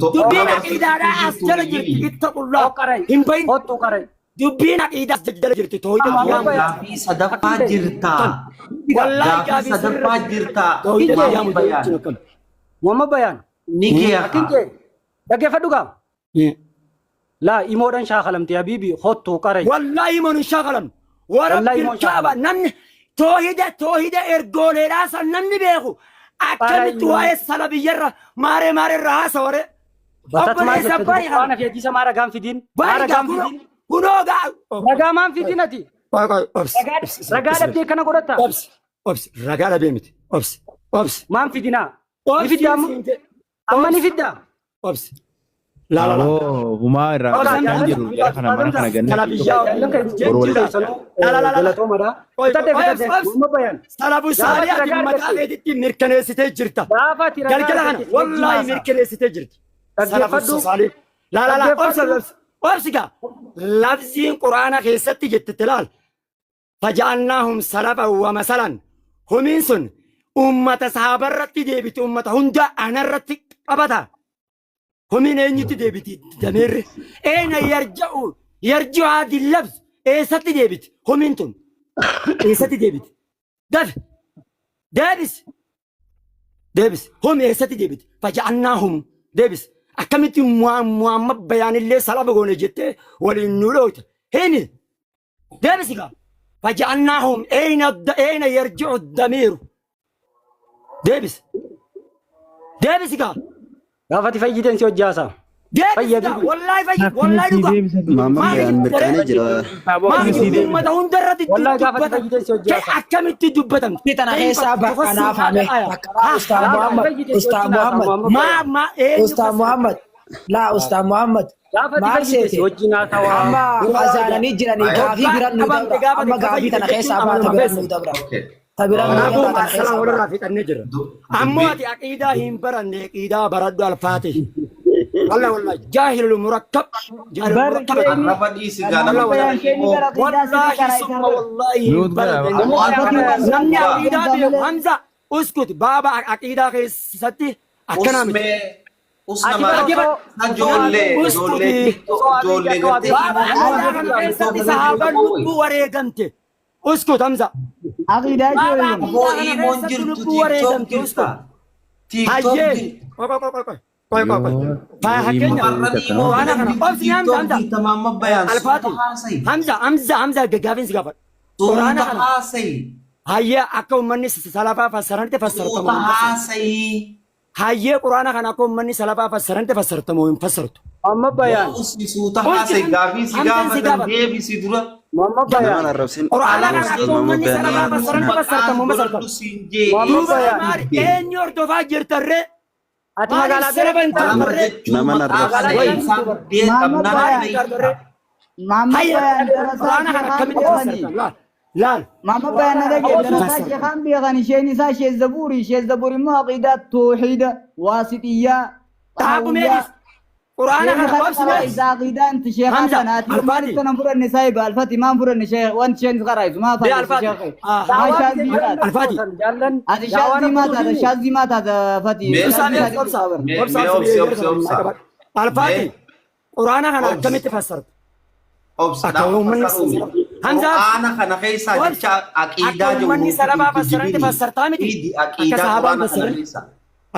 Dubbiin aqiidaadhaa as jala jirti. Ittaqullaa. Qarai. Hin bahin. Hottu qarai. Dubbiin aqiidaa as jala jirti. Tooyida Amma kiyyaa bayaan. Gaafii sadaffaa jirta. Wallaahi Gaafii gaafii sadaffaa jirta. Tooyida kiyyaa Muhammad Bayaan. jechuun akkam. Muhammad Bayaan. Ni kee Akkin haa. jee. Dhaggeeffadhu gaa. Laa imoodhaan shaakalamte habiibi hottu qarai. Wallaahi man hin shaakalamne. Wallaahi Warabbi imoon kaaba shaakalamte. namni toohida toohida ergooleedhaa san namni beeku akkamitti Qarai. waa'ee salabiyyarra maaree maaree irra haasaware. Batat maal Obboleessa jette bayi waan hafe hadiisa maa ragaan fidiin? Maa Bayi gaa ragaan kunoo fidiin? kunoo gaa. Ragaa maan fidiin ati? Qoy qoy obsi Ragaa ragaa dhabdee kana godhatta? obsi obsi ragaa dhabee miti obsi obsi Maan fidinaa? Ni obsi fiddaa amma? Amma ni fiddaa? obsi la la la Aboo humaa irraa Obsi kan jiru jara kana mana kana ganna salabiyyaa Jaallan kan Boru walitti keessanuu La la la la. galatoomadha. Qoy, Fitadhe qoy, fitadhe. obsi. Muhammad Bayaan. Salafu Gaafa saalii ati ati ragaa mataa argatte. keetitti mirkaneessitee jirta. Gaafa ati ragaa Galgala kana argatte si wajjin wallaahi haasa'a. mirkaneessitee jirti. Salafu Dhaggeeffadhu. saalii. La la la obsi Dhaggeeffadhu. obsi obsi gaa lafziin quraana keessatti jette laal. Faja'alnaahum salafa wa masalan. Humiin sun ummata sahaabarratti deebiti ummata hunda anarratti qabata. Humiin eenyutti deebiti dameerri? Eena yarja'u yarji'u haadi labs eessatti deebiti humiin tun? Eessatti deebiti? Dafi deebisi deebisi hum eessatti deebiti? Faja'alnaahum deebisi. Akkamitti Muhammad bayaanillee salafa goone jettee waliin nu dhooyta? Himi deebisi gaa. Faja'alnaahum eena eena yarji'u damiiru deebisi deebisi gaa. Gaafa ati fayyiteen si hojii haasa'a. Deebisi Fayya gaa bibi. wallaahi fayyi wallaahi dhugaa. Muhammad Maali Bayaan mirkaanee jira. Maali uummata hunda irratti Wallaahi gaafa ati dubbatan fayyiteen si hojii kee haasa'a. akkamitti dubbatamte? Tana keessaa bakka naaf hame. Bakka Ustaaz Gaafa ati Muhammad. fayyiteen si Ustaaz wajjin haasa'a Muhammad. Muhammad Maa Bayaan. maa eenyu Ustaaz Muhammad. Laa Ustaaz Muhammad. Gaafa ati Maal fayyite si seete? wajjin haasa'a. Amma azaananii jiranii gaafii biran nu Qabamte dabra. gaafa Amma ati gaafii fayyite tana keessaa jechuun baata amanama biran keessa. nu dabra. Okay. Ta biran nu Kanaafuu dabra tana maasala keessaa baata. walirraa fixannee jirra. Ammoo ati aqiidaa hin baranne aqiidaa baradhu alfaate. Walla walla jaahilul murakkab jaahilul Bar murakkab. keeni Arraba dhiisi gaa nama Muhammad Bayaan keeni xiqqoo. gara aqiidaa sirrii Wallaahi karaa summa isaan bara. wallaahi hin Nuut gara baranne. Ammoo Alfatii akkana waan Namni biraa aqiidaa beekaa beeku malee. Hamza uskut baaba aqiidaa keessatti akkanaa miti. Usmee us Ati nama bara osoo ijoollee ijoollee Uskuti. xiqqoo ijoollee gartee Baaba aqiidaa kana keessatti sahaabaan lubbuu wareegamte. Uskut Hamza. Aqiidaa Baaba jechuun Aboo aqiidaa kana imoon keessatti jirtu lubbuu TikTok wareegamte jirta. uskut. TikTok Hayyee. jirta. Qoy qoy qoy qoy. Qoy qoy qoy. Fakkeenya Shamarran imoo Quraana kana obsi Hamza TikTok Hamza. jirta Muhammad Bayaan suuta Alfaati. haasa'i. Hamza Hamza Hamza gaggaafin si gaafadha. Quraana Suuta kana haasa'i. hayyee akka uummanni salafaa fassaranitti fassartamu Suuta hin fassartu. haasa'i. Hayyee quraana kana akka uummanni salafaa fassaranitti fassartamu hin fassartu. Muhammad Bayaan. Usi suuta haasa'i gaafii si Hamzaan si gaafatan gaafata. deebisi dura. Muhammad Nama Bayaan. arrabsin. Quraana kana akka Muhammad uummanni Bayaan salafaa nama fassaranitti arrabsin. fassartamu hin fassartamu. Godhadhu siin jee. Muhammad Duuba Bayaan. maali eenyu hordofaa jirtarree? Ati Maaliif magaalaa salafa hin Salama taanarree? jechuun Nama maqaa arrabsin. kana isaan guddee Muhammad qabnaan Bayaan. na hiika. Muhammad Hayya Bayaan darasaa quraana kana sheekaan akkamitti beekanii. fassartan? Laal laal. Muhammad Bayaan na dhagee darasaa sheekaan beekan isheen isaa sheek Zabuuri sheek Zabuur immoo aqiidaa tooxiida waasixiyyaa Xaaqu xaawiyyaa meeqis? Quraana Sheekni kana kana obsi karaa meeqis? isaa aqiidaa inti sheekaa Hamza sana ati maaliif alfaati. kana fudhanne saahiba alfati maan fudhanne sheekh wanti isheen qaraayisu maa Bee faaleessu alfaati. sheekh maa Ah, shaazii taata Alfaati. Jaallan ati shaazii maa taata shaazii maa taata fati Mee Obsa shaazii meeqis? taate Obsa. qabar mee Obsa mee obsa obsi biyya obsi obsa. Alfaati. Mee Quraana kana obsi akkamitti fassartu? obsa Akka uummanni fassaruu. Hamza Qur'aana kana keessaa obsi. jecha Akka aqiidaa jiru uummanni salafaa fassaranitti fassartaa miti. Fidi Akka aqiidaa sahaabaan qur'aana kana fassaran. keessaa.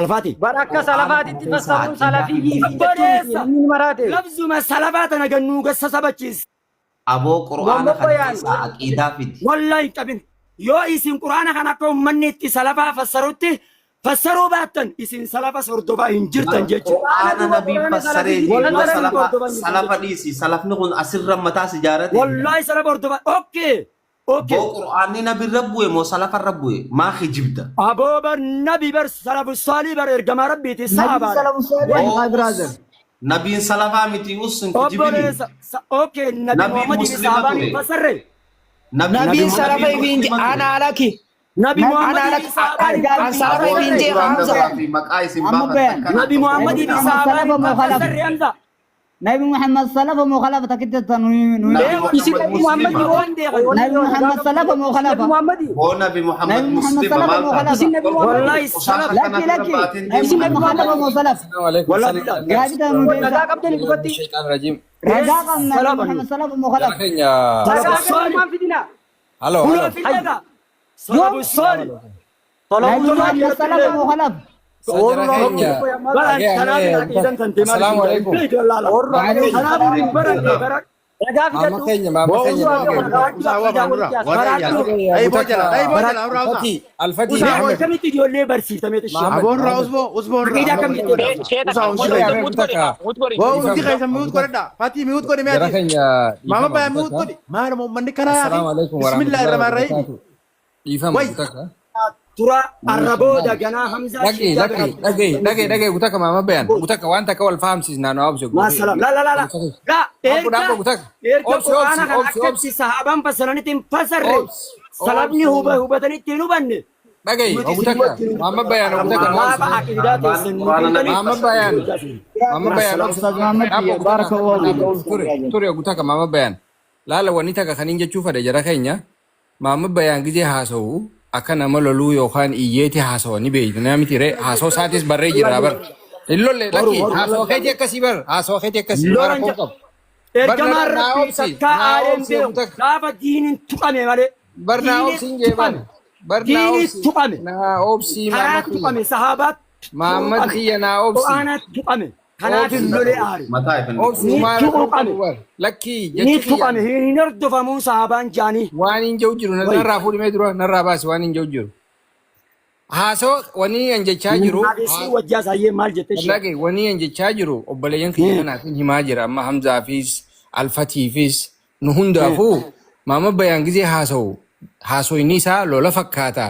Alfaati. Bara akka salafaatitti fassaruun salafiyyii fi jechuun Obboleessa. namni maraate. Lafzuma salafaa tana gannuu gassa sabachiisa. Aboo qur'aana Muhammad kana Bayaan. keessaa aqiidaa fidi. Wallahi hin qabin. Yoo isin quraana kana akka uummanni itti salafaa fassarutti fassaruu baattan isin salafas hordofaa hin jirtan jechuudha. Qur'aana nabii fassaree jiru Wallahi salafa hordofaa hin jirtan salafa dhiisi salafni kun asirra mataas ijaarate. Wallahi salafa hordofaa. Okay. Okay. Boo qur'aanni nabi irra bu'e moo salafa irra bu'e maa kijibda? Aboo bar nabi bar salafu saalii bar ergamaa rabbiiti Nabi saabaadha. salamu saalih Boo my brother. nabiin salafaa miti us hin kijibini. Obboleessa. Okay nabi Nabiin Muhammadii fi muslima saabaan ture. hin fassarre. Nabiin Nabiin salafa nabiin ifiin muslima ture. ana alaki. Nabi Nabi Ana Muhammadii fi alaki. saabaan hin An salafa Aboo ifiin jee duraan Hamza. dabraa fi maqaa isin Muhammad baafatan Bayaan. kana Nabi tokko Muhammadii fi Amma saabaan salafa hin moo khalafa? fassarre Hamza. Nabi Muhammad salafa moo khalafa takkitti tan nuyi. Nabi Isin Muhammad Nabi Muhammad muslima. waan beekan. Nabi Muhammad salafa moo Nabi khalafa. Muhammad. Hoo Nabi Muhammad Nabi Muhammad muslima salafa maal moo taate? khalafa. Isin Nabi Muhammad. Wallahi Qosaasa salaf. Lakki kanatti lakki. baateen Nabi deemu Muhammad khalafa moo salaf. Wallahi billahi. Gaafii tana nu Ragaa deebisa. qabdani dhugatti. Ragaa qabna Nabi Salafa. Muhammad salafa moo khalafa. Salafu Ragaa qabdani salih. maan fidina. Halo, Huloo halo. fidnaga. Salafu salih. Nabi Muhammad salafa moo khalafa. Baran kanaaf aqiidan tante maal Assalamu alaikum. isin jedhu. Kanaaf hin baranne bara. Ragaa Mama fidadhu. keenya, mama keenya. Alfati, Alfati. Mee akkamitti ijoollee barsiiftameetu ishee. Aboon irraa usboo usboo irraa. Aqiidaa kam jettee Usaa Mute godhi. Woo hundi keessan mute godhadha. Fatii mute godhi Jara meetii. keenya. Maama bayaa mute godhi. Maaluma uummanni kanaa Assalamu yaafi. alaikum Bismillah warahmatullahi irraa rahim. wabarakatuh. Dhiifama Wai. kutaka. Tura arrabooda ganaa Hamzaa Dhagee, Shiitaa dhagee, dhagee, dhagee, dhagee kutaka maama bayan. Kutaka waan takka wal fahamsiisnaa nu obse. Maasalam. La la la la. La Dhaabbu, erga dhaabbu kutaka. erga Obsi, obsi, quraana kana obsi, akkatti obsi. sahaabaan fassaranitti hin fassarre. Obsi, Salafni obsi. hubatanitti hin hubanne. Dhagee, Nuti isin kutaka. wajjin Maama bayan kutaka nu Baaba obsi. aqiidaa teessan nu Quraana nabi beektanii. Maama bayan. Maama bayan obsi. Ustaz Muhammad Dhaabbu kutaka. barakallahu fiik. Ture, ture kutaka maama bayan. Laala wanni takka kaniin jechuu fedhe jara keenya. Maama bayaan gizee haasa'u akka nama loluu yookaan iyyeeti haasawa ni beeytu. Nama miti ree haasoo isaatis barree jira bar. Hin lolle lakki haasoo keetii akkasii bar haasoo keetii akkasii Lolan rakkoo qabu. Ergamaan Bar naa rabbii obsi, takkaa naa aareen obsi beeku kutaka. gaafa diiniin tuqame malee. Bar naa Diiniin obsi hin jeeban. tuqame. Bar naa Diiniin obsi. tuqame. Naa obsi Karaa maama tuqame kiyya. sahaabaa Maamad tuqame. kiyya naa obsi. Qur'aanaa tuqame. Kanaaf Obsi. lolee aare. Mataa ifin. Obsi Ni maal rakkoo tuqame. qabu bar. Lakkii Ni jechi tuqame. kiyya. Hin hordofamuu sahaabaan jaanii. Waan hin jiru jiru Wai. narraa fuudhimee dura narraa baasi waan hin jiru jiru. Haasoo wanni an jechaa jiru. Naafisii wajjaa isaayyee maal jette ishee. Dhage wanni an jechaa jiru obboleeyyan kiyya kanaatiin himaa jira amma Hamzaafis Alfatiifis nu hundaafuu maama bayaan gizee haasa'u haasoyni isaa lola fakkaata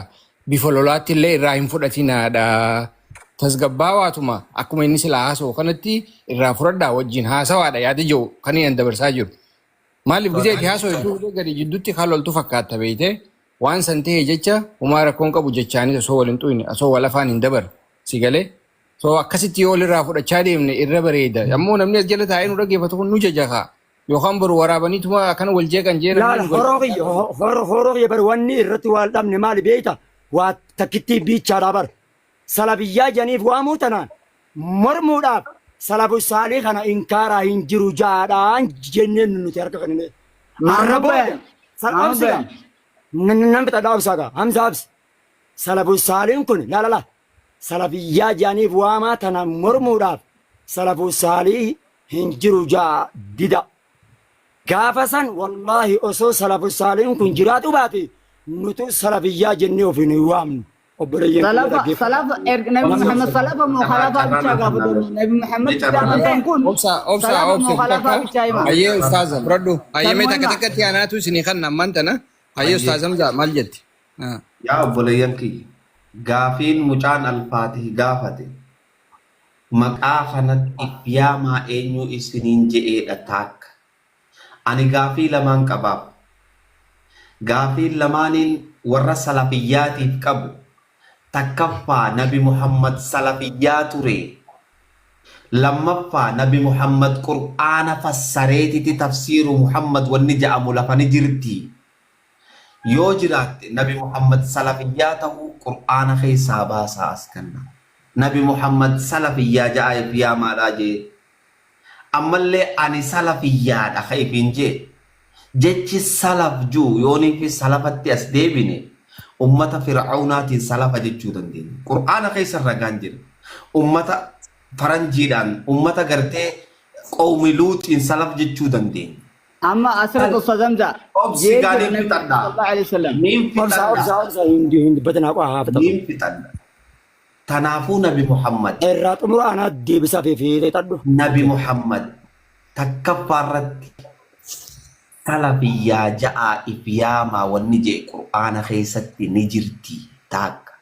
bifa lolaatti illee irraa hin fudhatinaadha. Tasgabbaawaatuma akkuma inni silaa haasa'u kanatti irraa fudhadhaa wajjin haasawaadha yaada jiru kan inni an dabarsaa jiru. Maaliif gizee itti haasa'u gadi jidduutti kan loltu fakkaata beeyte waan san ta'e jecha homaa rakkoon qabu jechaanis osoo wal hin xuyne osoo wal afaan hin dabarre si galee. So akkasitti yoo walirraa fudhachaa deemne irra bareeda. Ammoo namni as jala taa'ee nu dhaggeeffatu kun nu jajakaa. Yookaan boru waraabaniituma akkana wal jeeqan jee Laala namni nu horoo kiyya horoo kiyya bar wanni irratti wal dhabne maali beeyta waa takkittii biichaadhaa bar salafiyyaa janiif waamuu tanaan mormuudhaaf salafu saalii kana inkaaraa hin jiru jaadhaan jenneen nuti harka kan Maama arrabooda bayan. Maama obsiga bayan. nan fixadhaa obsaagaa Hamza obsi salafu saaliin kun laala la salafiyyaa janiif waamaa tana mormuudhaaf salafu saalii hin jiru jaa dida. Gaafa san wallaahi osoo salafu saaliin kun jiraatu baate nutu salafiyyaa jennee ofiin hin waamnu. Obboleeyyan kiyya Salafa dhaggeeffadhaa. salafa erga Nabi Muhammad salafa moo khalafa bichaa gaafatamu. Nabi Muhammad gaafatan kun Obsa, obsa, salafa obsa. moo khalafa bichaa hima. Hayyee ustaaza fudhadhu. Hayyee mee Sanuma takka hima. takkatti anaatu isinii kan ammaan tana. Hayyee ustaaza Hamza maal jetti? Yaa obboleeyyan kiyya. Gaafiin mucaan alfaatih gaafate maqaa kanatti if yaamaa eenyu isiniin je'eedha taakka. Ani gaafii lamaan qabaaf. Gaafiin lamaaniin warra salafiyyaatiif qabu. Takkaffaa Nabi Muhammad salafiyyaa ture. Lammaffaa Nabi Muhammad Qur'aana fassareetiti tafsiiru Muhammad wanni ja'amu lafa ni jirti. Yoo jiraatte Nabi Muhammad salafiyyaa ta'uu Qur'aana keessaa baasaa as kanna. Nabi Muhammad salafiyyaa ja'a if yaamaadhaa jee. Ammallee ani salafiyyaadha ka ifiin jee. Jechi salaf juu yoonii fi salafatti as deebine ummata fir'aawnaatiin salafa jechuu dandeenya. Qur'aana keessa ragaan jira. Ummata faranjiidhaan ummata gartee qawmi luuxiin salaf jechuu dandeenya. Amma asirratti Ustaz Hamza. Obsi Jee gaa jira niin Nabi fixadha. sallallahu alaihi wasallam. Niin Obsa fixadha. obsa obsa hindi batanaa qofa haa fixatu. Niin fixadha. Tanaafuu Nabi Muhammad Irraa xumura anaa deebisaa fi fiixee xadhu. Nabi Muhammad takkaffaa irratti salafiyyaa ja'aa if yaamaa wanni jee Qur'aana keessatti ni jirti taakka.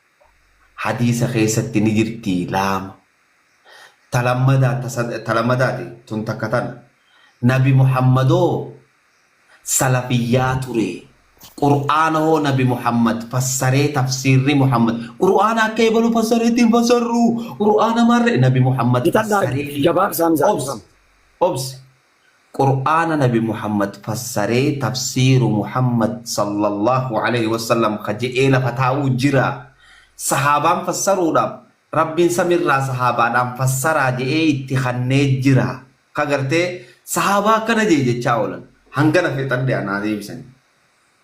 Hadiisa keessatti ni jirti laama. Talammadaati tun takka tana. Nabi Muhammadoo salafiyyaa ture. Qur'aana hoo Nabi Muhammad fassaree tafsiirri Muhammad. Qur'aana akka eebalu fassareetti hin fassarru. Qur'aana marre Nabi Muhammad Fixadhaa fassaree gabaabsa Hamza. obsi. Obsi. Qur'aana Nabi Muhammad fassaree tafsiiru Muhammad sallallahu alaihi wasallam ka je'ee lafa taa'uu jira. Sahaabaan fassaruudhaaf Rabbiin samirraa sahaabaadhaan fassaraa je'ee itti kannee jira. Ka gartee sahaabaa akkana jee jechaa oolan. Hangana fixadhe anaa deebisanii.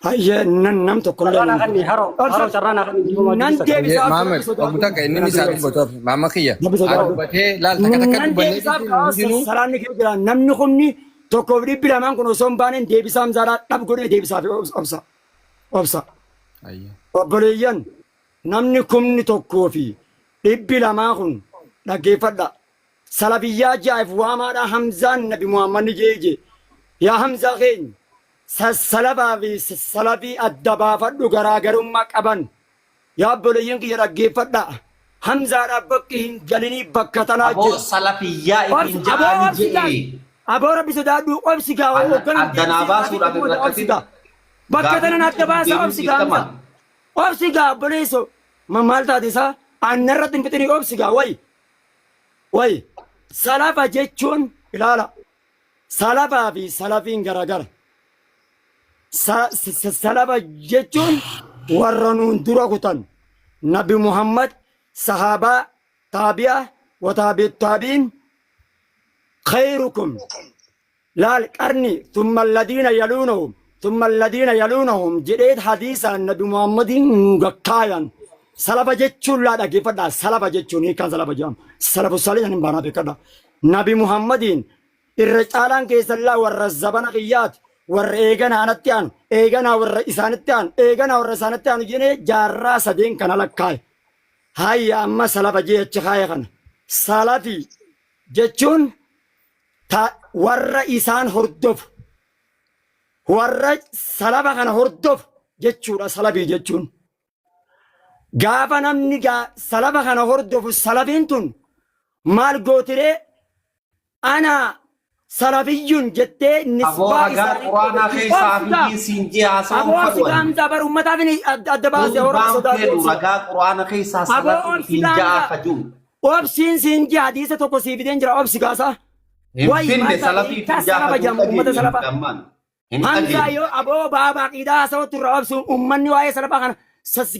Hayyee nan nam tokkollee Carraa naa kenni haroo haroo carraa naa kenni dhiifama Nan dubbisa. deebisaaf Maamad, obbo takka inni ni isaa dubbatu. Maama kiyya. Rabbi sodaadhu. Dubbatee laal takka takka Nan dubbannee deebisaaf hundinuu salaanni kee jira. Namni humni tokkoof dhibbi lamaan kun osoo hin baaneen deebisaa Hamzaadhaa dhab godhee deebisaaf obsa. Obsa. Obboleeyyan namni kumni tokkoo fi dhibbi lamaa kun dhaggeeffadha. Salafiyyaa jaa'if waamaadhaa Hamzaan Nabi Muhammad ni jee jee. Yaa Hamzaa keenya salafaa fi salafii adda baafadhu garaagarummaa qaban. Yaa obboleeyyan kiyya dhaggeeffadha. Hamzaadhaaf bakki hin galinii bakka tanaa Aboo jira. salafiyyaa Obsi ittiin aboo ja'anii obsi gaa je'e. aboo rabbi sodaadhu obsi gaa hoogganaan Addanaa deebisee baasuudhaaf hin obsi rakkatin. gaa. Bakka tanan adda baasa obsi gaa Hamza. Obsi gaa obboleesso. Maal taate isaa annarratti hin fixinii obsi gaa wayi. Wayi salafa jechuun ilaala. Salafaa fi salafiin garagara. Salafa jechuun warra nuun dura kutan. Nabi Muhammad sahaabaa taabi'a wa taabi taabi'in khayrukum laal qarni thumma alladhiina yaluunahum thumma alladhiina yaluunahum jedhee hadiisaan Nabi Muhammadiin nu gakkaayan. Salafa jechuun laa dhaggeeffadhaa. Salafa jechuun hiikaan salafa jedhama. Salafu salihan hin baanaa beekadha. Nabi Muhammadiin irra caalaan keessan laa warra zabana qiyyaati warra eeganaa anatti aanu eeganaa warra isaanitti aanu eeganaa warra isaanitti aanu jedhee jaarraa sadeen kana lakkaa'e. Hayya amma salafa jecha kaaya kana. Salafi jechuun ta warra isaan hordofu warra salafa kana hordofu jechuudha salafii jechuun. Gaafa namni salafa kana hordofu salafiin tun maal gootiree ana salafiyyuun jettee Aboo nisbaa ragaa isaanii quraanaa keessaa obsigaa fidiin siin jee haasa'uun aboo fadhu obsigaa ani. Hamzaa bar ummataaf inni adda baase hora Khutbaan sodaatu fedhu obsigaa. ragaa quraana keessaa Aboo salafii ittiin obsigaa ja'a Hamzaa kajuu. obsiin siin jee hadiisa tokko sii fideen jira obsi gaasa. Hin Wayi finne maal taate salafii hiikkaa ittiin ja'a salafa kajuu jedhamu ummata dhageenya salafa. ammaan. Hin Hamzaa dhageenye. yoo aboo baaba aqiidaa haasawatti irraa obsu ummanni waa'ee salafaa kana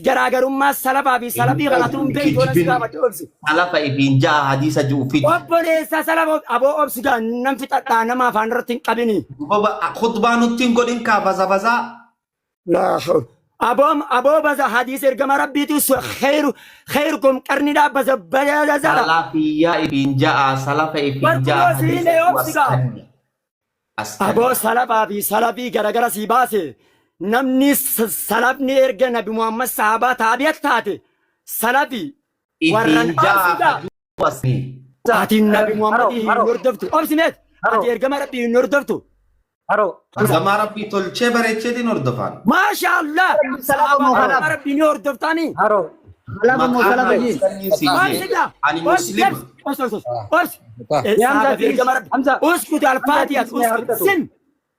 garaagarummaa salafaa fi Hin salafii kana tun dhageenye beektu si kijibin. gaafadhe obsi. Salafa ittiin ja'a hadiisa ji'u fidi. Obboleessa salafa aboo obsi gaa nan fixadhaa nama afaan irratti hin qabini. Duba khutbaa nutti hin godhin kaa faza fazaa. Laa hawla. Aboo aboo baza hadiisa ergama rabbiitu khayru khayrukum qarnidhaa baza baza Salafiyyaa ittiin ja'a salafa ittiin ja'a Barkuloo hadiisa siilee ji'u obsi gaa. askanni. Askanni. Aboo salafaa fi salafii garagara sii baase namni salafni erga Nabi Muhammad sahabaa taabiyat taate salafi warran Ittiin ja'a obsi gaa. kajuu asni. Ati Nabi Muhammad Haroo hin haroo hordoftu. Obsi meet haroo ati ergama Rabbii hin hordoftu. haroo Ergamaa Rabbii tolchee bareecheetiin hordofaan. Maasha Allah Salafa moo sahabaa khalafa? ergama Rabbii ni hordoftaani. haroo Khalafa moo Maqaa salafa jee? askanni siin Obsi jee. gaa. Ani Obsi muslima. obsi obsi obsi obsi. Yaa Hamzaa Sahabaa fi ergama Rabbii. Hamzaa Uskuti alfaatiha Hamzaa dhiisnee uskut habitatu. zim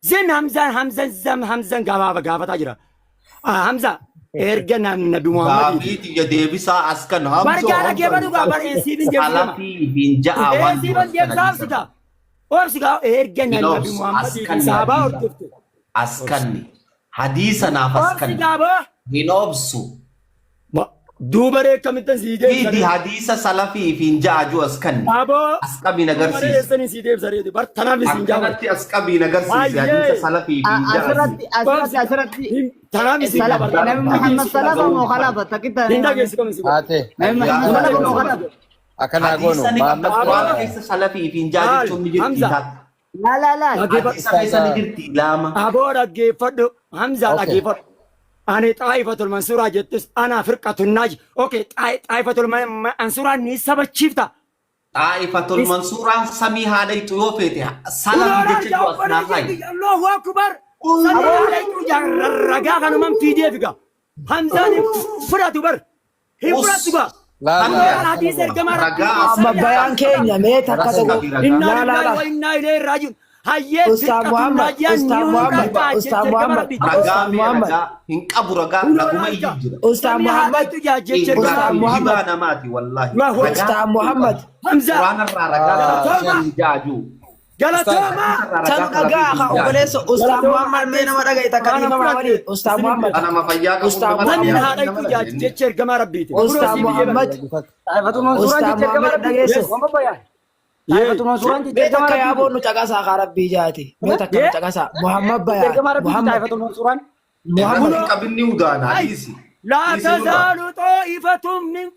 zim Hamzaan Hamzan zam Hamzan gabaaba gaafataa jira. Hamza erga Nabi Muhammadiiti. Gaafii tiyya deebisaa askan Hamzoo Bargaa dhaggeeffadhu Hamzoo gaa bar eesiif hin deebisama. salafii ittiin ja'a waan Eesiif jiru hin askan deebisa hadiisa. obsi gaa. Obsi gaa erga Hin Nabi obsu Muhammadiiti askanni sahabaa hadiisa. hordofte. Askanni hadiisa naaf Obsi askanni. gaa boo. Hin obsu. Duuba ree akkamittan sii Fidi deebisanii. hadiisa salafii ittiin ja'a jiru askanni. Aboo As qabiin duuba ree agarsiisi. eessanii sii deebisanii bar tanaaf isin jaabata. Akkanatti as qabiin agarsiisi hadiisa Baay'ee. salafii ittiin ja'a jiru. Asirratti asirratti Obsi asirratti tanaaf isin jaabata. Nabi Muhammad salafa moo khalafa? Takkitta Hin dhageessu kam isin godha. Haate Nabi Yaa Muhammad salafa moo Rabbi. khalafa? akkanaa goonu Hadiisa ni qabda Mahammad quraana Aboo keessa salafii ittiin ja'a maal jechuun ni jirti Hamza taata. Laa laa laa. dhaggeeffadhu. Hadiisa keessa ni jirti laama. Aboo dhaggeeffadhu. Hamza Okay. dhaggeeffadhu. Ani xaa'ifatul mansuuraa jettus ana firqatun naaji. Okay xaa'ifatul mansuuraa ni sabachiifta. Xaa'ifatul mansuuraan samii haadha ixu yoo feete salafii Uloolaa jecha jiru as naa kaayi. Allahu akbar. Samii haadha ixu ragaa kanuman fiidee figa. Hamzaan hin fudhatu bar. Hin Us fudhatu gaa. Laa Hamza Uloolaa hadiisa ergamaa ragaa rabbii as Amma samii haadha bayaan ixu keenya mee takka as tokko qabi ragaa. Inna laa laa lillahi laa wa inna ilayhi raaji'uun. Hayyee Ustaaz firqatun Muhammad naajiyaan ni Ustaaz Muhammad hundataa jecha Ustaaz ergama Muhammad rabbiiti. Ragaa Ustaaz mee Muhammad ragaa hin qabu ragaa Uloolaa raguma argaa. iyyuu jira. Ustaaz Samii haadha Muhammad ixu jecha ergama Ustaaz Ragaa rabbiiti. Muhammad kijibaa namaati wallaahi. Allahu akbar. Ragaa Ustaaz hin Muhammad qabu. Hamza Quraana irraa ragaa galatooma. salafii ittiin ja'a jiru. Galatoomaa. Sanu dhagaa haa obboleessa Ustaaz Muhammad mee nama dhagaye takka dhiifama waliin Ustaaz Muhammad. Anama fayyaa qabu Ustaaz nama Namni Muhammad. haadha itti jaaji jecha ergamaa rabbiiti. Ustaaz Muhammad. Xaayifatul Mansuuraan Ustaaz jecha ergamaa Muhammad rabbiiti. dhageesse. Muhammad Bayaan. Xaayifatul Mansuuraan jecha Mee ergamaa takka rabbiiti. yaaboon nu caqasaa haa rabbii jaati. Mee takka nu caqasaa. Muhammad Bayaan. Ergamaa rabbiiti Muhammad. Xaayifatul Mansuuraan. Muhammad. Irratti qabinni udaana dhiisi. لا Dhiisi nurraa. تزال طائفة من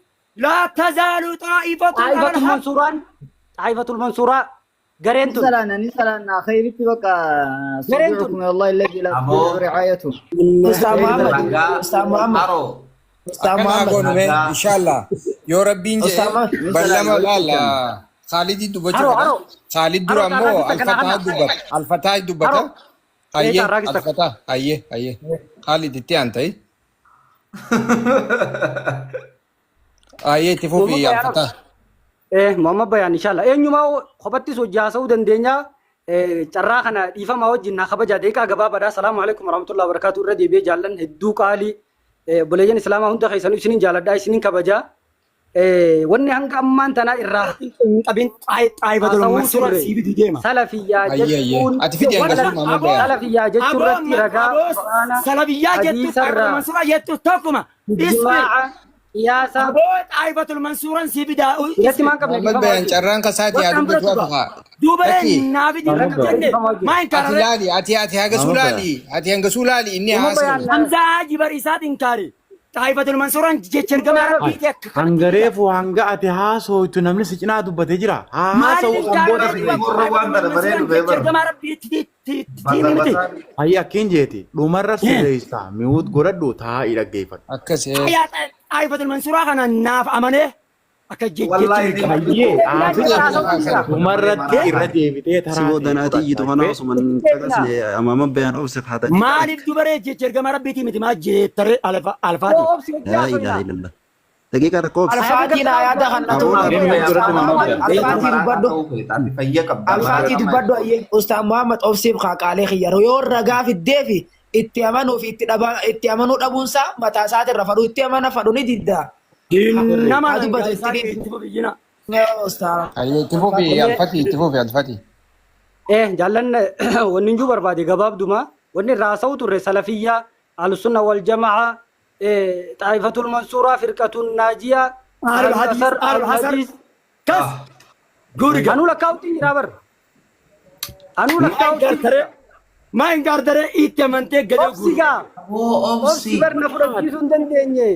لا تزال طائفة على Xaayifatul الحق Mansuuraan. Xaayifatul Mansuuraa gareen tun. Salaan ani salaan khayritti bakka Gareen tun. suuqukum Allah alladhi la Aboo. tudii'u ri'aayatuhu. Ustaaz Muhammad. Ragaa. Ustaaz Muhammad. Haroo. Ustaaz Akkana Muhammad. goonu mee Ragaa. inshallah yoo rabbiin Ustaaz jedhe Muhammad. ballama laala Khaalidii dubbachuu Haroo fedha. haroo. Khaalid dura Haroo ammoo carraa kana Alfataa kana. dubbata. Alfataa dubbata. Haroo. Ee Hayyee carraa kisa. Alfataa hayyee hayyee Khaalid itti aan ta'e. Hayyee itti Muhammad fufi Bayaan. Alfataa. Muhammad Bayaan inshallah. Eenyumaa kophattis hojii haasa'uu dandeenya. Carraa kana dhiifamaa wajjin naa kabaja deeqaa gabaabaadha. Salaamu alaikum warahmatullahi wabarakatuh. Irra deebi'ee jaallan hedduu qaalii obboleeyyan islaamaa hunda keessanuu isinin jaaladhaa isinin kabajaa. Wanni hanga ammaan tanaa irraa hin qabin xaayifatul haasa'uu mansuuraan turre sii bitu deema. salafiyyaa Hayyee hayyee jechuun ati fidi hangasuu Muhammad Bayaan. salafiyyaa jechuu Aboo irratti ragaa aboo quraana salafiyyaa jettu xaayifatul hadiisarraa mansuuraa jettu tokkuma. Ismi ijmaa'a qiyaasa aboo xaayifatul mansuuraan sii bidaa irratti maan qabne Muhammad dhiifama Bayaan wajjin. carraan kasaati haa Bakka dubbatu bira hafa. Duuba Lakki naa fidi Irra qabne jenne dhiifama wajjin. maa hin ati kaarare laali ati ati hangasuu Muhammad laali ati hangasuu laali inni Muhammad haasa'u. Bayaan Hamzaa Haji Bariisaatiin kaare xaayifatul mansuuraan jecha ergamaa rabbiiti akka kanatti fida. Hangareefu hanga ati haasooytu namni si cinaa dubbatee jira. Haa Maaliif haasa'u hin kan kaarare booda si duuba geessu. Warra waan xaayifatul tana baree mansuuraan dhufee jecha bara. ergamaa rabbiiti miti. Basabasaan. Hayyi akkiin jeeti. Dhumarra sirreessa. Mi'uut godhadhu taa'ii dhaggeeffadhu. Akkas Xaayifatul mansuuraa kana naaf amanee akka jecha Wallaahi ergamaa. Hayyee Deebinaa haasa'u. haasa'uu jira. Dhumarratti irra deebitee Si taraa ta'e booda iyyitu fudhatta. kana osuma hin caqasne amaama bayaan obse haatanii. Maaliif dubaree jecha ergamaa rabbiiti miti maa jettare alfaati. Yoo obsi hojii Laa haasa'u ilaaha illallah. Daqiiqaa tokko obse. Alfaatiin yaada kan na Aboo tumaa. Mee mute godhadhu Muhammad Bayaan. Alfaatii dubbadhu. Ati fayya qabda. Alfaatii dubbadhu ayyee Ustaaz Muhammad obsiif kaaqaalee xiyyaru yoo ragaa fiddee fi itti amanuu fi itti dhaba itti amanuu dhabuunsaa mataa isaatirra fadhu itti amana fadhu ni didda. Nama Haa dubbatu itti isaan dhiibu. itti fufiyyina. Ustaaz. Hayyee itti fufi Alfatii itti fufi Alfatii. Jaallan wanni injuu barbaade gabaabduma wanni irraa haasa'u turre salafiyyaa ahlusunna wal jamaa xaayifatul mansuuraa firqatun naajiyaa Ahlul ahlul hadiis asar ahlul ahlul hasar hadiis kas guriga. anuu lakkaa'utti jira bar anuu Maa hin lakkaa'utti gaartaree jira maa hin gaartaree itti amantee gadi obsi guru. gaa Aboo obsi obsi. bar na fudhachiisuu hin dandeenye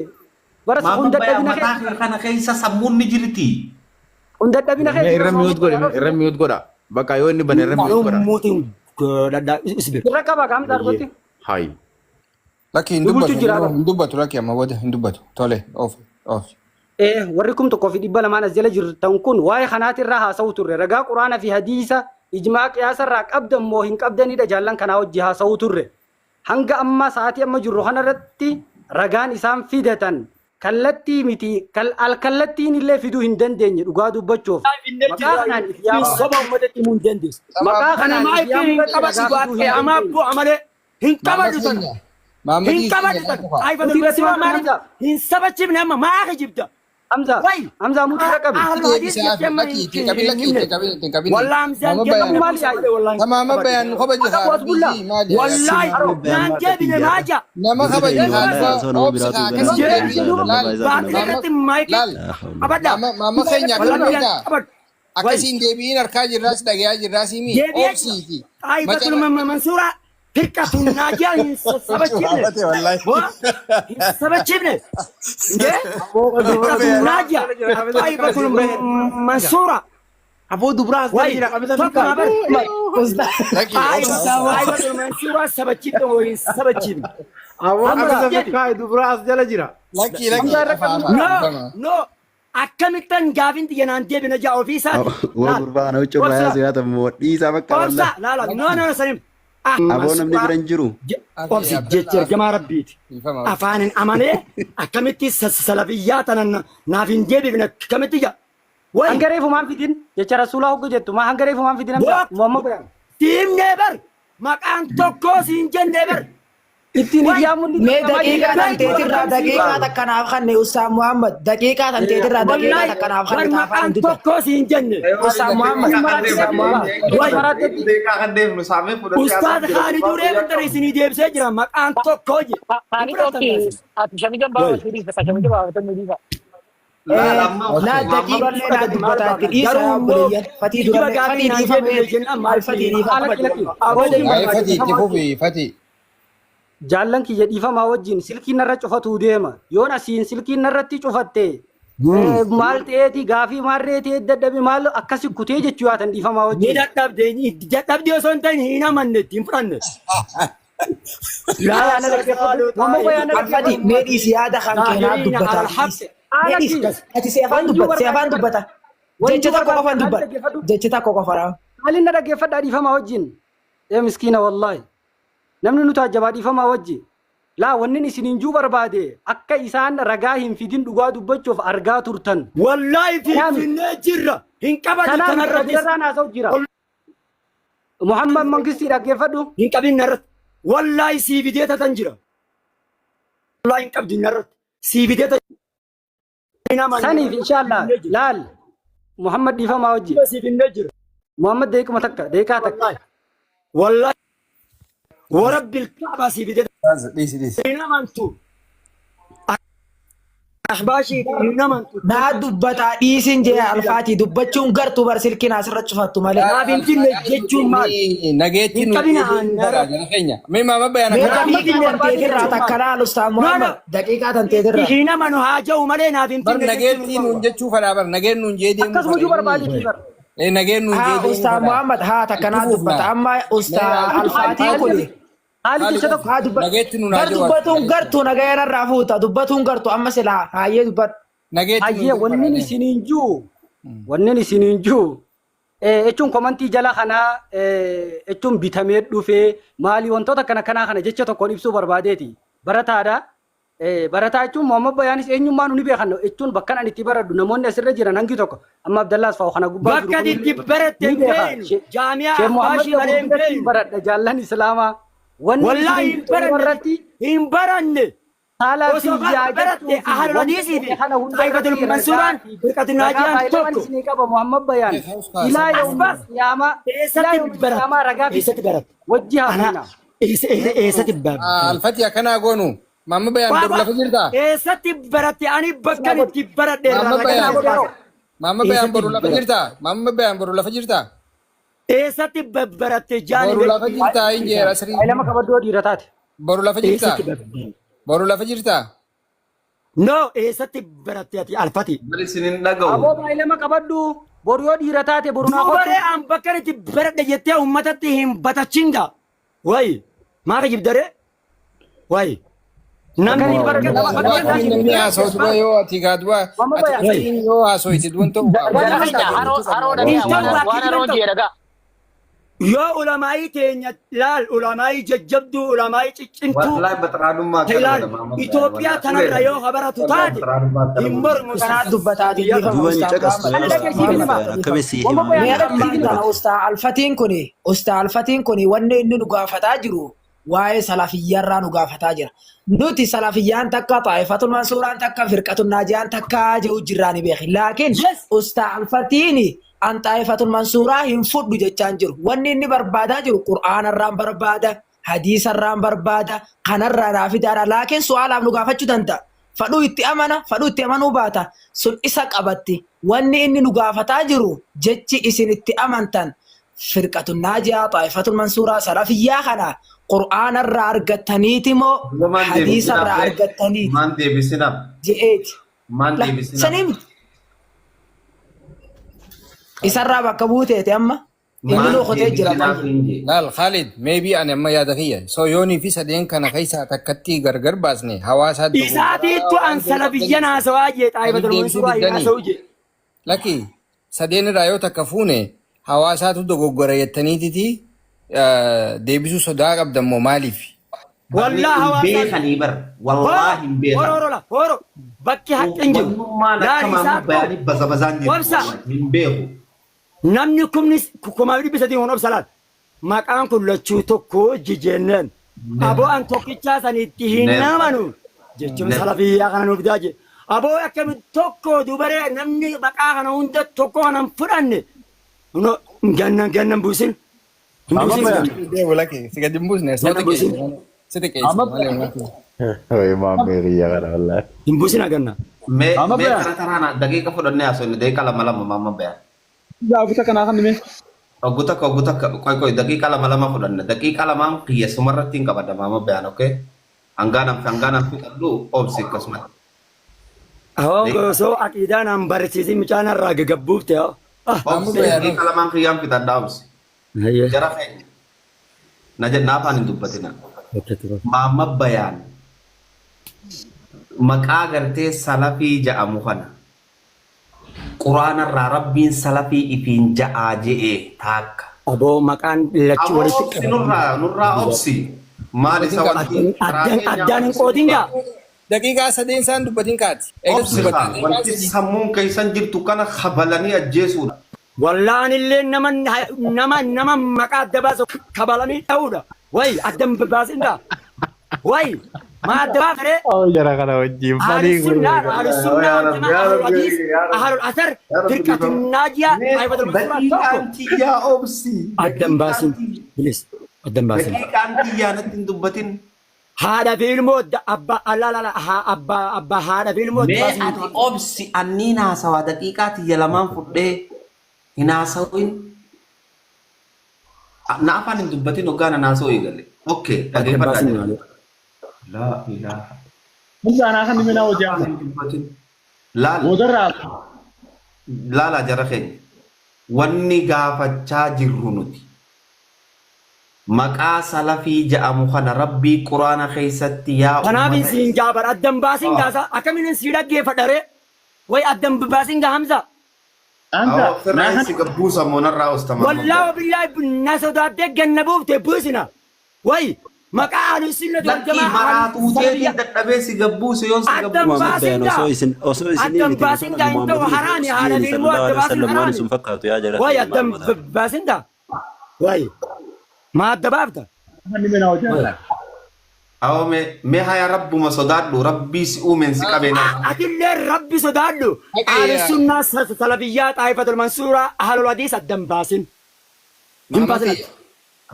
bara Maama hunda Bayaan dhabina mataa keessa kee kana keessa sammuun ni jirti. hunda dhabina Mee keessa irra bara mi'uut godhi. Muhammad Irra Bayaan obsi mi'uut godha. Bakka yoo inni bane irra mi'uut godha. Mootiin godhadhaa isbir. irra qaba qaamni Hayyee. argotti Hayyi. Lakki hin nu bulchu dubbatu jira bar hin dubbatu lakki amma booda hin dubbatu tole of of. Warri 1200 as jala jirtan kun waa'ee kanaatirraa haasa'u turre ragaa quraana fi hadiisa ijmaa qiyaasarraa qabdan moo hin qabdanidha jaallan kanaa wajji haasa'u turre hanga ammaa sa'aatii amma jirru kanarratti ragaan isaan fidatan kallattii miti alkallattiin illee fiduu hin dandeenye dhugaa dubbachuuf maqaa kanaan if yaamuu Soba uummatatti himuu hin dandeessu. maqaa Kana kanaan maa if ittiin yaamuu hin irratti qabadhu ragaa fiduu hin baatee amaa dandeenye. bu'a malee hin Maama qabadhu tana. keenya Maama Hin keenya qabadhu tana. qofa. Xaayifatul Nuti irratti mansuuraa maal maaliif Hamza hin sabachifne amma maa kijibda. Hamza Way Hamza mutu irra qabi ahlul hadiis Deebisaa jettee fi amma lakki hin itti qabin lakki himne. itti qabin itti qabin. Wallaahi Hamzaan Maama kenna Bayaan Qabu maali yaa'i wallaahi Tamaama Bayaan nu kabaje qabu haa as bulla rabbii maali Wallaahi Haro naan deebine maaja. nama Hundi kabaje keenya haa wallahi haasa'u nama obsi biraatu haa gara akkasiin Jeebi deebiin jedhu laal baatila maama irratti maayikii laal qabadha. maama maama keenya akkam Wallaahi beektaa qabadhu. Way akkasiin deebiin harkaa jirraas dhagayaa jirraas himi deebi'ee obsiiti xaayifatul macala mansuuraa firqatun naajiyaa hin sabachifne. Waamate wallahi. Waa hin sabachifne. Indee firqatun naajiyaa xaayifatul mansuuraa. Aboo dubraa as jala Way jira qabisa tokkuma fikkaa. bar. Ustaaz. Lakki obsa obsa. Xaayifatul mansuuraa sabachifne waliin sabachifne. Aboo Hamza qabisa jedhi. fikkaa dubraa as jala jira. Lakki lakki Hamza irra afa qabi afa No, dhiifama. no. Akkamittan gaafin xiyya naan deebina jaa ofii isaati. Waa Laal. gurbaa kana huccuu irraa Obsa. yaasuu yaatan moo dhiisaa bakka Obsa. wallahi. Laala. No, no, no, sanim. Aboo namni bira hin jiru. Akhi Obsi jecha Abdallah ergamaa rabbiiti. dhiifama obsa. Afaanin amanee akkamitti salafiyyaa tana naaf hin deebifne akkamitti jaa. Way. Hanga reefu maan fidin jecha rasuulaa hoggu jettu maa hanga reefu maan fidin Hamza Boo. Muhammad Bayaan Siimnee bar. Maqaan tokkoo siin jennee bar. Ittiin iyyaamuun ni Mee danda'amaa daqiiqaa jira. tan teetirraa daqiiqaa takka naaf kanne Ustaaz Muhammad daqiiqaa tan teetirraa daqiiqaa Wallahi takka naaf war kanne taafaan maqaan hin dubbatu. tokko siin jenne. Ustaaz Muhammad Ustaaz Muhammad. Ustaaz Khaalid Uree Bantara isinii deebisee jira maqaan tokko je. Hin Ani fudhatan tokki taasisu. ati shamijan Wayi. baafatu dhiisa shamijan baafatu nu dhiisa. Laa daqiiqallee naa Maal dubbataa itti barbaada? dhiisa Garuu yaa immoo obboleeyyan. Fatii kijiba durallee gaafii fatii naan dhiifame deebine jennaan maal alfatii dhiifame. Haala kilakki. Abadii Oofii Ay barbaade Fati itti dhiifamaa fufi wajjin. Fati. Jaallan kiyya dhiifamaa wajjin silkiin narra cufatuu deema. Yoon asiin silkiin narratti cufatte maal ta'eeti gaafii maarree ta'e dadhabe maal akkasi kutee jechuu yaatan dhiifamaa Ni wajjin. dadhabde dadhabde osoo hin ta'in hin amanne ittiin fudhanne. Laa yaana dhaggeeffadhu. Mamma bayaana Alfati dhaggeeffadhu. mee dhiisi yaada kan keenaa Zaahiriina dubbataa alal itti haqqi. dhiisi. Mee dhiisi Alakki ati si afaan wanjuu dubbata si afaan barbaade dubbata. wanjuu Jecha tokko barbaade qofaan haali dubbata dhaggeeffadhu. jecha tokko qofa. Haalli na dhaggeeffadhaa dhiifamaa wajjin. Ee miskiina wallaahi. Namni nu taajjabaa dhiifamaa wajji. Laa wannin isiniin juu barbaade akka isaan ragaa hin fidin dhugaa dubbachuuf argaa turtan. Wallaahi Kanaami finfinnee jirra. Hin qabatu kanaami kanarrattis. kabirarraan haasa'u jira. Muhammad Mangistii dhaggeeffadhu. Hin qabin narratti. Wallaahi sii fidee tatan jira. Wallaahi hin qabdi narratti. Sii fidee tatan hin amanne. Saniif inshallah laal Muhammad dhiifamaa wajji. Sii finnee jira. Muhammad daqiiquma takka daqiiqaa takka. Wallaahi. Wallaahi. Warabbil kaabaa sii fidee Dhiisi dhiisi. hin amantu. Ahbaashii hin amantu. Naa dubbataa dhiisin jee alfaatii dubbachuun gartuu bar silkiin asirra cufattu malee. Naaf hin finne jechuun maal? Nageetti Hin nu qabina bara jara keenya. Mee maama bayaan Mee akkana. Naaf hin daqiiqaa finne tan teetirraa takka laal Ustaaz No, no. Muhammad daqiiqaa tan teetirraa. Hin amanu haa ja'u malee naaf hin Bar finne jechuun nageetti hin nuun jechuu fadhaa bar nageen nuun jee deemuu Akkasuma juu barbaadeeti bar. Eh nageen nuun jee Haa deemuu Ustaaz fadhaa. Muhammad haa takka naa Itti dubbata fufnaa. amma Ustaaz Haali alfaatiin kuni. haali jecha tokko. Haa dubbata. Nageetti nuun haa Bar jawaatu. dubbatuun gartuu nagayaan irraa fuuta dubbatuun gartuu amma silaa haayyee dubbadhu. Nageetti nuun Hayyee jee wannin fadhaa. isiniin juu wannin isiniin juu jechuun komantii jala kanaa jechuun bitamee dhufee maali wantoota kana kanaa kana jecha tokkoon ibsuu barbaadeeti. Barataadha. Barataa jechuun Muhammad Bayaanis eenyummaa nu ni beekan jechuun bakka ani itti baradhu namoonni asirra jiran hangi tokko amma Abdallaas fa'aa kana gubbaa jiru Bakka kun itti baratte ni hin beeka. beeknu. Jaamiyaa Sheekh Muhammad Ahbaashii malee hin biratti beeknu. baradha jaallan Islaamaa. Wanni Wallaahi isiniin hin baranne. irratti Hin baranne. Osoo salafiyyaa baratte jechuu fi ahlul wanta hadiisii fi jedhe kana hunda xaayifatul irratti ragaa mansuuraan fi firqatul ragaa naajiyaan faayilaman tokko. isinii qaba Muhammad Bayaan. Ilaa yawmil Asbas qiyaamaa ilaa eessatti yawmil baratte? qiyaamaa ragaa fi Eessatti baratte? wajji Ana haasofna. eessatti baratte? Alfati akkanaa goonu. Maama bayaan boru lafa jirtaa? Eessatti baratte? Ani bakkan itti baradhe irraa Maama ragaa bayaan. siif baasa. Maama bayaan Eessatti boru lafa baratte? jirtaa? Maama bayaan boru lafa jirtaa? Eessatti baratte jaani Boru lafa jirtaa hin jeera sirrii. Faayilama qabaddoo dhiira taate. Boru lafa jirtaa? Eessatti baratte? Boru lafa jirtaa? No, eessatti baratte ati alfati? Bari isin hin dhaga'u. Aboo faayilama qabadhu boru yoo dhiira taate boru naa Duuba kottu. ree an bakkan itti baradhe jettee uummatatti hin batachinga. Wayi maa kijibda ree? Wayi Bakka namni itti baradhe bakka bakka Waan itti namni haasa'u dura yoo ati gaa dura Maama ati Bayaan. qoftiin yoo haasa'ite duun ta'u gaa. Jara Waan keenya haroo haroo hin dhagaa ta'u waan waa waan kijiban haroon ta'u. jee dhagaa. Yoo ulamaa'ii teenya laal ulamaa'ii jajjabduu ulamaa'ii ciccimtuu Wallahi baxraanummaa akkana ilaal godha Maamad Bayaan. Itoophiyaa Wallahi tanarra ulee yoo habaratu wallahi taate baxraanummaa akkana hin godha. mormu Kanaa dubbataatiin biyya dhiifama Duuba ni Ustaaz caqastu Muhammad. Ani Ustaaz dhageessiif Muhammad hima. Bayaan akkamitti sii Muhammad hima Bayaan Mee dhageessiif ammaan hima. tana Ustaaz Alfatiin kuni Ustaaz Alfatiin kuni wanni inni nu gaafataa jiru waa'ee salafiyyaarraa nu gaafataa jira. Nuti salafiyyaan takka xaa'ifatul mansuuraan takka firqatul naajiyaan takka jedhu jirraa ni beeki. Laakiin Yes. Ustaaz Alfatiin an xaa'ifatul mansuuraa hin fudhu jechaan jiru. Wanni inni barbaadaa jiru Qur'aanarraan barbaada, hadiisarraan barbaada, kanarraa naa fidaadha. Laakiin su'aalaaf nu gaafachuu danda'a. Fadhuu itti amana, fadhuu itti amanuu baata. Sun isa qabatti. Wanni inni nu gaafataa jiru jechi isin itti amantan firqatun naajiyaa, xaa'ifatul mansuuraa, salafiyyaa kana Qur'aanarraa argattaniiti moo Duuba maan hadiisarraa deebisinaaf ree? argattaniiti Maan deebisinaaf? je'eeti. Maan La, deebisinaaf? sanii miti. Isarraa bakka buuteeti amma. Inni Maan nuu qotee jira deebisinaaf baay'ee. hin jee. Laal Khalid maybe ani amma yaada kiyya. So yoonii fi sadeen kana keessaa takkatti gargar baasne hawaasaa dogoggoraa Isaatiittu waan an ta'uu salafiyyan qabdanii haasawaa jee saniif xaayifatul deebisuu mansuuraa hin diddanii. haasa'u jee. Lakki sadeen irraa yoo takka fuune hawaasaatu dogoggora jettaniititi deebisuu sodaa qabdan moo maaliif? Barri Wallaa hin hawaasaan beekanii bar. horo Wallaahi hin horo beekan. horo la horo bakki haqqi hin jiru. Wannummaan akka Laal Maamad isaattu Bayaanii baza bazaan jirti obsa wallahi hin beeku. namni kumni 3,300 kun obsa laal. Maqaan kun lachuu tokko jijenneen. Aboo an tokkichaa san itti hin Never. amanu jechuun Never. salafiyyaa kana nuuf fidaa jee. Aboo akkami tokko dubaree namni maqaa kana hunda tokko kana hin fudhanne. No, gannan gannan buusin. Hin Amma buusin bayaan. ganna. Deemu lakkee si gadi hin buusne Ganna buusin. si xiqqeessina Amma malee wanti. Oye maammee kiyya kana wallaahi. Hin buusin ganna. Mee Amma mee bayaan. tara taraana daqiiqa fudhannee haasofne daqiiqa lama lama maamma bayaan. Gaafita kanaa kan dhimee. Oggu takka oggu takka qoy qoy daqiiqa lama lama fudhanne daqiiqa lamaan kiyya sumarratti hin qabadha maamma bayaan okay. Hangaan hangaan fudhadhu obsi akkasumatti. Awoo osoo aqiidaan an barsiisin mucaan irraa gagabbuufte. Ah. Obsi daqiiqa lamaan kiyyaan fixadha obsi. Hayyee. Jara keenya. Na jennaa afaan hin dubbatina. Maamma bayaan maqaa gartee salafii ja'amu kana quraanarraa rabbiin salafii ifiin ja'aa je'ee taakka. Aboo maqaan lachuu Aboo walitti obsi nurraa nurraa obsi. Maal isa wanti karaa Addaan keenyaa addaan hin obsi qoodin gaa. Daqiiqaa sadeen isaan dubbatin kaati. Eegas Obsi dubbatte. haa wanti sammuun keessan jirtu kana kabalanii ajjeesuudha. Wallaan illee nama nama nama maqaa adda baasu kabalanii dha'uudha. Wayi addan baasin gaa. Wayi maa adda baafare Oh jara kana wajjin falii ahlusunnaa ahlusunnaa wal jamaa ahlul hadiis ahlul asar firqatun naajiyaa xaa'ifatul mansuuraa tokko. Daqiiqaan tiyyaa obsi. Addan baasin bilis addan baasin. Daqiiqaan tiyyaa natti hin dubbatin. Haadha fi ilmoo abbaa alala abbaa abbaa haadha fi ilmoo adda Mee baasin. ati obsi anniin haasawaa daqiiqaa tiyya lamaan fudhee hin haasawin. Na afaan hin dubbatin hoggaan an haasawuu eegale. Okay Addan dhaggeeffadhaa baasin jira. malee. Laa ilaaha. Hamza anaa kan dhimee naa hojii Afaan amma. hin dubbatin. Laal Boodarraa laalaa jara keenya. Wanni gaafachaa jirru nuti. Maqaa salafii ja'amu kana rabbii quraana keessatti yaa Kanaaf ummata siin jaabar addan baasin gaasa akkamiin sii dhaggeeffadha ree. Wayi addan baasin gaa Hamza. Hamza Awwa naa ofirraa kan si gabbuusa moonarraa ustamaa Wallaahi billaahi na sodaattee ganna buufte buusina. Wayi maqaa ahlusunnati wal Lakkii jamaa maraatuu ahlus teetiin salafiyyaa dadhabee si gabbuuse yoon si addan gabbuuse. Muhammad baasin Bayaan gaa osoo isin osoo isinii addan miti osoo baasin nabi gaa hin ta'u Muhammad haraami haadha jiini fi ilmoo sallallahu adda alaihi baasin wasallam waan haraami. isin fakkaatu yaa jara Wayi keenya addan maal godhaa. baasin gaa. Wayi maa adda baafta. kan dhimee naa hojii amma. Awwa mee mee haya rabbuma sodaadhu rabbii si uumeen si qabee nama. Atillee rabbi sodaadhu ahlusunnaa salafiyyaa xaa'ifatul mansuuraa ahlul hadiis addan baasin. Hin Maamma baasin kiyya. adda.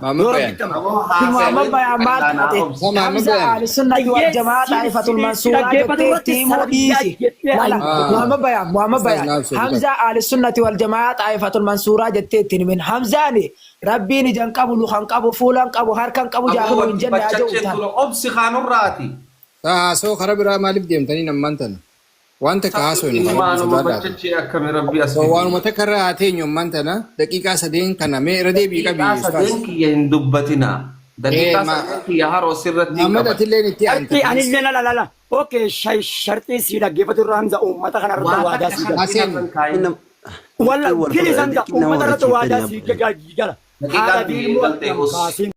Maamma Yoo bayaan. rabbitti amanu. Aboo Muhammad haasawin Bayaan maal anaa taate? obsi. Maamma Hamza bayaan. ahlusunnati wal jamaa xaa'ifatul mansuuraa Dhaggeeffatu jettee irratti itti himuu salafiyyaa dhiisi. jettee Lala ayi. Muhammad Bayaan Muhammad Ustaaz Bayaan naaf sobi Hamza ahlusunnati wal jamaa xaa'ifatul mansuuraa jettee itti himin. Hamzaani rabbiin ija hin qabu luka hin qabu fuula hin qabu harka hin qabu Aboo jaahiluu hin wanti jenne haa jedhu bachacheen tan. tuna obsi kaanurraati. Haasoo karaa biraa maaliif deemtanii ammaan tana? Waan takka haasoo hin rabbi Imaanuma sodaadhaati. bachachee akkami rabbii as So fide. waanuma takka irra haa teenyu ammaan tana daqiiqaa sadeen kana mee irra deebii qabi Daqiiqaa ustaaz. sadeen kiyya hin dubbatina. Ee Daqiiqaa ma sadeen kiyya haroo sirratti hin Muhammad qabadhu. atilleen itti aanta Sharxii please. anillee la la la la. Okay sharxii sii dhaggeeffatu irraa Hamza uummata kana irratti Waa waadaa takka sii gala. sharxii Haaseen narra hin kaa'in. Walla Dirqii wal bilis Hamza dirqii nama uummata irratti waadaa walachiiftanii sii gala. Haadha Daqiiqaan fi tiyya ilmoo eegaltee addan os. baasin.